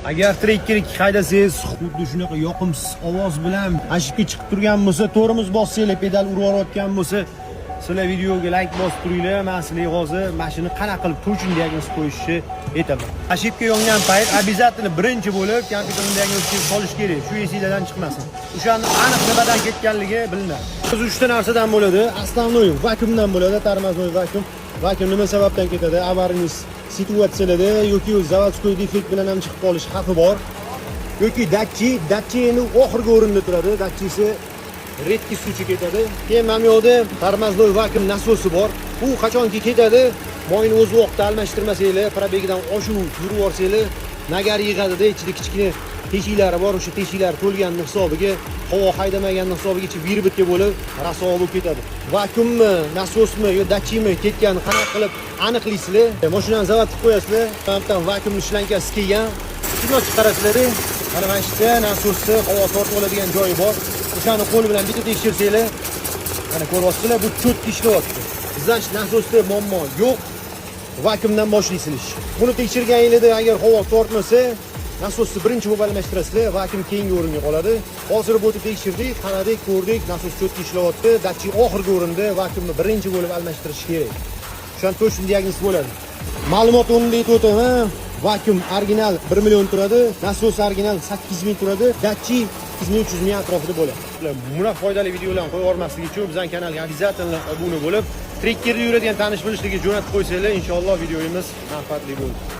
Agar Tracker 2 haydasangiz, xuddi shunaqa yoqimsiz ovoz bilan ошибка chiqib turgan bo'lsa, tormoz bossanglar, pedal urib yuborayotgan bo'lsa, sizlar videoga layk bosib turinglar. Men sizlarga hozir mashina qanaqa qilib точно diagnoz qo'yishni aytaman. Ошибка yongan payt обязательно birinchi bo'lib kompyuterni diagnozga solish kerak. Shu esinglardan chiqmasin. O'shani aniq nimadan ketganligi bilinadi. O'zi uchta narsadan bo'ladi. Основной vakuumdan bo'ladi, тормозной vakuum. Vakuum nima sababdan ketadi? Аварийный situatsiyalarda yoki заводской defekt bilan ham chiqib qolish xavfi bor. Yoki datchik, datchik endi oxirgi o'rinda turadi. Datchisi редкий случай ketadi. Keyin mana bu yoqda тормозной vakuum nasosi bor. U qachonki ketadi, moyni o'z vaqtida almashtirmasanglar, пробег idan oshib yurib yuborsanglar, нагар yig'adida, ichida kichkina teshiklari bor, o'sha teshiklar to'lganini hisobiga, havo haydamaganini hisobiga ichi выработка bo'lib, rasvo bo'lib ketadi. Vakuummi, nasosmi yo datchikmi ketganini qanaqa qilib aniqlaysizlar? Mashinani zavod qilib qo'yasizlar, mana bu yerdan vakuumni shlankasi kelgan. Shundoq chiqarasizlar, mana shu yerda nasosni havo tortib oladigan joyi bor. O'shani qo'l bilan bitta tekshirsanglar, mana ko'ryapsizlar, bu четко ishlayapti. Значит, nasosda muammo yo'q. Vakuumdan boshlaysiz ish. Buni tekshirganingizda agar havo tortmasa, nasosni birinchi bo'lib almashtirasizlar, vakuum keyingi o'ringa qoladi. Hozir bu yerda tekshirdik, qaradik, ko'rdik, nasos четко ishlayapti. Datchik oxirgi o'rinda, vakuumni birinchi bo'lib almashtirish kerak. O'shan точно diagnoz bo'ladi. Ma'lumot o'rnida aytib o'taman, vakuum original 1 million turadi, nasos original 8 ming turadi, datchik 2 ming, 300 ming atrofida bo'ladi. Bunaqa foydali videolarni qo'yib yubormaslik uchun bizning kanalga обязательно obuna bo'lib, trekkerda yuradigan tanish bilishlarga jo'natib qo'ysanglar, inshaalloh videomiz manfaatli bo'ladi.